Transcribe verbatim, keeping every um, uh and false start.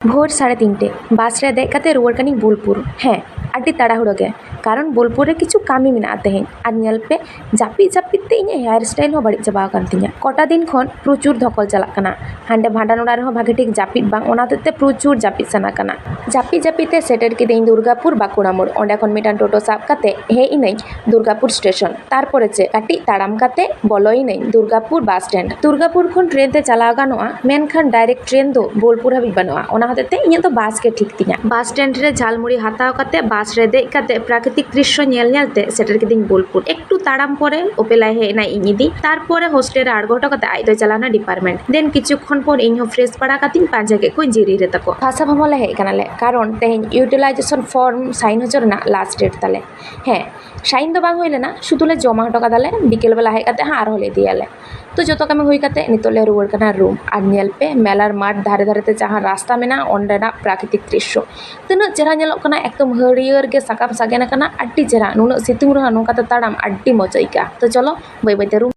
ᱵᱷᱳᱨ ᱥᱟᱲᱮ ᱛᱤᱱᱴᱮ ᱵᱟᱥ ᱨᱮ ᱫᱮᱡ ᱠᱟᱛᱮ ᱨᱩᱣᱟᱹᱲ ᱠᱟᱹᱱᱟᱹᱧ ᱵᱳᱞᱯᱩᱨ᱾ ᱦᱮᱸ, ᱟᱹᱰᱤ ᱛᱟᱲᱟᱦᱩᱲᱟᱹ ᱜᱮ, ᱠᱟᱨᱚᱱ ᱵᱳᱞᱯᱩᱨ ᱨᱮ ᱠᱤᱪᱷᱩ ᱠᱟᱹᱢᱤ ᱢᱮᱱᱟᱜᱼᱟ ᱛᱮᱦᱮᱧ᱾ ᱟᱨ ᱧᱮᱞ ᱯᱮ, ᱡᱟᱹᱯᱤᱫ ᱡᱟᱹᱯᱤᱫ ᱛᱮ ᱤᱧᱟᱹᱜ ᱦᱮᱭᱟᱨ ᱥᱴᱟᱭᱤᱞ ᱦᱚᱸ ᱵᱟᱹᱲᱤᱡ ᱪᱟᱵᱟ ᱟᱠᱟᱱ ᱛᱤᱧᱟᱹ᱾ ᱠᱚᱴᱟ ᱫᱤᱱ ᱠᱷᱚᱱ ᱯᱨᱚᱪᱩᱨ ᱫᱷᱚᱠᱚᱞ ᱪᱟᱞᱟᱜ ᱠᱟᱱᱟ᱾ ᱦᱟᱸᱰᱮ ᱵᱷᱟᱸᱰᱟᱱ ᱚᱲᱟᱜ ᱨᱮᱦᱚᱸ ᱵᱷᱟᱜᱮ ᱴᱷᱤᱠ ᱡᱟᱹᱯᱤᱫ ᱵᱟᱝ, ᱚᱱᱟ ᱦᱚᱛᱮᱡ ᱛᱮ ᱯᱨᱚᱪᱩᱨ ᱡᱟᱹᱯᱤᱫ ᱥᱟᱱᱟ ᱠᱟᱱᱟ᱾ ᱡᱟᱹᱯᱤᱫ ᱡᱟᱹᱯᱤᱫ ᱛᱮ ᱥᱮᱴᱮᱨ ᱠᱤᱫᱟᱹᱧ ᱫᱩᱨᱜᱟᱯᱩᱨ ᱵᱟᱸᱠᱩᱲᱟ ᱢᱳᱲ᱾ ᱚᱸᱰᱮ ᱠᱷᱚᱱ ᱢᱤᱫᱴᱟᱝ ᱴᱳᱴᱳ ᱥᱟᱵ ᱠᱟᱛᱮ ᱦᱮᱡ ᱤᱱᱟᱹᱧ ᱫᱩᱨᱜᱟᱯᱩᱨ ᱥᱴᱮᱥᱚᱱ᱾ ᱛᱟᱨᱯᱚᱨᱮ ᱪᱮᱫ, ᱠᱟᱹᱴᱤᱡ ᱛᱟᱲᱟᱢ ᱠᱟᱛᱮ ᱵᱚᱞᱚᱭᱤᱱᱟᱹᱧ ᱫᱩᱨᱜᱟᱯᱩᱨ ᱵᱟᱥ ᱥᱴᱮᱱᱰ᱾ ᱫᱩᱨᱜᱟᱯᱩᱨ ᱠᱷᱚᱱ ᱴᱨᱮᱱ ᱛᱮ ᱪᱟᱞᱟᱣ ᱜᱟᱱᱚᱜᱼᱟ, ᱢᱮᱱᱠᱷᱟᱱ ᱰᱟᱭᱨᱮᱠᱴ ᱴᱨᱮᱱ ᱫᱚ ᱵᱳᱞᱯᱩᱨ ᱦᱟᱹᱵᱤᱡ ᱵᱟᱹᱱᱩᱜᱼᱟ, ᱚᱱᱟ ᱦᱚᱛᱮᱡ ᱛᱮ ᱤᱧᱟᱹᱜ ᱫᱚ ᱵᱟᱥ ᱜᱮ ᱴᱷᱤᱠ ᱛᱤᱧᱟ᱾ ᱵᱟᱥ ᱥᱴᱮᱱᱰ ᱨᱮ ᱡᱷᱟᱞᱢᱩᱲᱤ ᱦᱟᱛᱟᱣ ᱠᱟᱛᱮ ᱵᱟᱥ ᱨᱮ ᱫᱮᱡ ᱠᱟᱛᱮ ᱯᱨᱟᱠᱨᱤᱛᱤᱠ ᱫᱨᱤᱥᱥᱚ ᱧᱮᱞ ᱧᱮᱞ ᱛᱮ ᱥᱮᱴᱮᱨ ᱠᱤᱫᱤᱧ ᱵᱳᱞᱯᱩᱨ᱾ ᱮᱠᱴᱩ ᱛᱟᱲᱟᱢ ᱯᱚᱨᱮ ᱚᱯᱮᱞᱟᱭ ᱦᱮᱡ ᱮᱱᱟᱭ ᱤᱧ ᱤᱫᱤ᱾ ᱛᱟᱨᱯᱚᱨᱮ ᱦᱳᱥᱴᱮᱞ ᱨᱮ ᱟᱬᱜᱚ ᱦᱚᱴᱚ ᱠᱟᱛᱮ ᱟᱡ ᱫᱚᱭ ᱪᱟᱞᱟᱣ ᱮᱱᱟ ᱰᱤᱯᱟᱨᱴᱢᱮᱱᱴ᱾ ᱫᱮᱱ ᱠᱤᱪᱷᱩ ᱠᱷᱚᱱ ᱯᱚᱨ ᱤᱧ ᱦᱚᱸ ᱯᱷᱨᱮᱥ ᱵᱟᱲᱟ ᱠᱟᱛᱮᱧ ᱯᱟᱸᱡᱟ ᱠᱮᱫ ᱠᱚᱣᱟᱧ ᱡᱤᱨᱤ ᱨᱮ ᱛᱟᱠᱚ᱾ ᱵᱷᱟᱥᱟ ᱵᱷᱚᱵᱚᱱ ᱞᱮ ᱦᱮᱡ ᱠᱟᱱᱟᱞᱮ, ᱠᱟᱨᱚᱱ ᱛᱮᱦᱮᱧ ᱤᱭᱩᱴᱤᱞᱟᱭᱡᱮᱥᱚᱱ ᱯᱷᱚᱨᱢ ᱥᱟᱭᱤᱱ ᱦᱚᱪᱚ ᱨᱮᱱᱟᱜ ᱞᱟᱥᱴ ᱰᱮᱴ ᱛᱟᱞᱮ᱾ ᱦᱮᱸ, ᱥᱟᱭᱤᱱ ᱫᱚ ᱵᱟᱝ ᱦᱩᱭ ᱞᱮᱱᱟ, ᱥᱩᱫᱷᱩ ᱞᱮ ᱡᱚᱢᱟ ᱦᱚᱴᱚ ᱠᱟᱫᱟᱞᱮ, ᱵᱤᱠᱮᱞ ᱵᱮᱞᱟ ᱦᱮᱡ ᱠᱟᱛᱮ ᱦᱟᱸᱜ ᱟᱨᱦᱚᱸ ᱞᱮ ᱤᱫᱤᱭᱟᱞᱮ᱾ ᱛᱚ ᱡᱚᱛᱚ ᱠᱟᱹᱢᱤ ᱦᱩᱭ ᱠᱟᱛᱮ ᱱᱤᱛᱚᱜ ᱞᱮ ᱨᱩᱣᱟᱹᱲ ᱠᱟᱱᱟ ᱨᱩᱢ᱾ ᱟᱨ ᱧᱮᱞ ᱯᱮ, ᱢᱮᱞᱟᱨ ᱢᱟᱴᱷ ᱫᱷᱟᱨᱮ ᱫᱷᱟᱨᱮ ᱛᱮ ᱡᱟᱦᱟᱸ ᱨᱟᱥᱛᱟ ᱢᱮᱱᱟᱜᱼᱟ, ᱚᱸᱰᱮᱱᱟᱜ ᱯᱨᱟᱠᱨᱤᱛᱤᱠ ᱫᱨᱤᱥᱥᱚ ᱛᱤᱱᱟᱹᱜ ᱪᱮᱦᱨᱟ ᱧᱮᱞᱚᱜ ᱠᱟᱱᱟ, ᱮᱠᱫᱚᱢ ᱦᱟᱹᱨᱭᱟᱹᱲ ᱜᱮ ᱥᱟᱠᱟᱢ ᱥᱟᱜᱮᱱ ᱟᱠᱟᱱᱟ, ᱟᱹᱰᱤ ᱪᱮᱦᱨᱟ᱾ ᱱᱩᱱᱟᱹᱜ ᱥᱤᱛᱩᱝ ᱨᱮᱦᱚᱸ ᱱᱚᱝᱠᱟᱛᱮ ᱛᱟᱲᱟᱢ ᱟᱹᱰᱤ ᱢᱚᱡᱽ ᱟᱹᱭᱠᱟᱹᱜᱼᱟ᱾ ᱛᱚ ᱪᱚᱞᱚ ᱵᱟᱹᱭ ᱵᱟᱹᱭᱛᱮ ᱨᱩᱢ